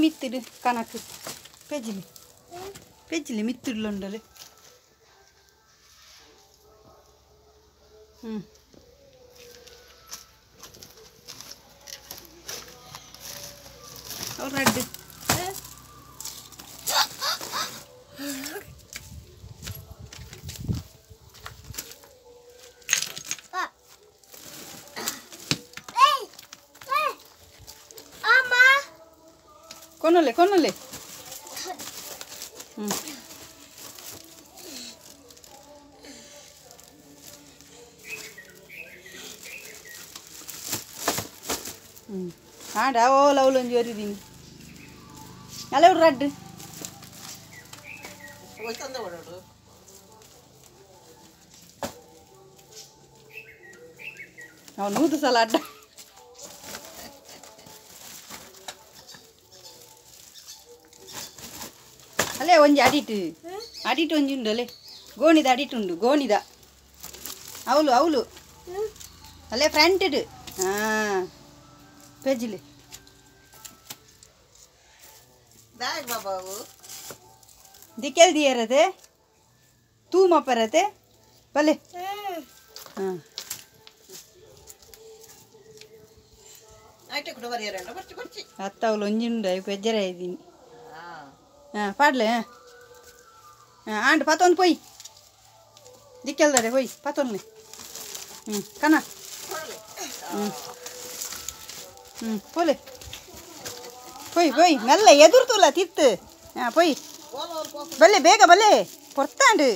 ಮಿತ್ತಿಡು ಕನಕ್ ಪೆಜ್ಜಿಲಿ ಪೆಜ್ಜಿಲಿ ಮಿತ್ತಿಡ್ಲುಂಡಲೆ. ಹ್ಞೂ ಅವ್ರು ರಡ್ಡು ಕೊನಲೆ ಕೊನಲೆ. ಹ್ಞೂ ಹ್ಞೂ ಆಂಡ ಓಲ ಅವಲೊಂಜಿ ಒರಿದೀನಿ ಅಲ್ಲ ರಡ್ಡು ಅವು ನೂದು ಸಲ ಅಡ್ಡ. ಅಲ್ಲೇ ಒಂಜಿ ಅಡಿಟ್ ಅಡಿಟ್ ಒಂಜಿ ಉಂಡು ಅಲ್ಲೇ ಗೋಣಿದ ಅಡಿಟ್ ಉಂಡು ಗೋಣಿದ ಅವಳು ಅವಳು ಅಲ್ಲೇ ಫ್ರಂಟ್ ಹಾಂ ಪೆಜ್ಜಿಲಿ ದಿಕ್ಕೆಲ್ ದಿಯರತೆ ತೂ ಮಪ್ಪರತೆ ಬಲೆ. ಹಾಂ ಅತ್ತ ಅವಳು ಒಂಜಿ ಉಂಡು ಅವು ಪೆಜ್ಜರ ಇದ್ದೀನಿ. ಹಾಂ ಪಾಡ್ಲೆ. ಹಾಂ ಆಂಡ್ ಪತ್ತೊಂದು ಪೊಯ್ ದಿಕ್ಕೆಲ್ದಾರೆ ಪೊಯ್ ಪತ್ತೊಂದು. ಹ್ಞೂ ಕಣ. ಹ್ಞೂ ಹ್ಞೂ ಪೋಲೆ ಪೊಯ್ ಪೊಯ್ ಮೆಲ್ಲ ಎದುರ್ತುಲ್ಲ ತಿತ್ತು. ಹಾಂ ಪೊಯ್ ಬಲ್ಲೆ ಬೇಗ ಬಲ್ಲೆ ಪೊರ್ತಾಂಡು.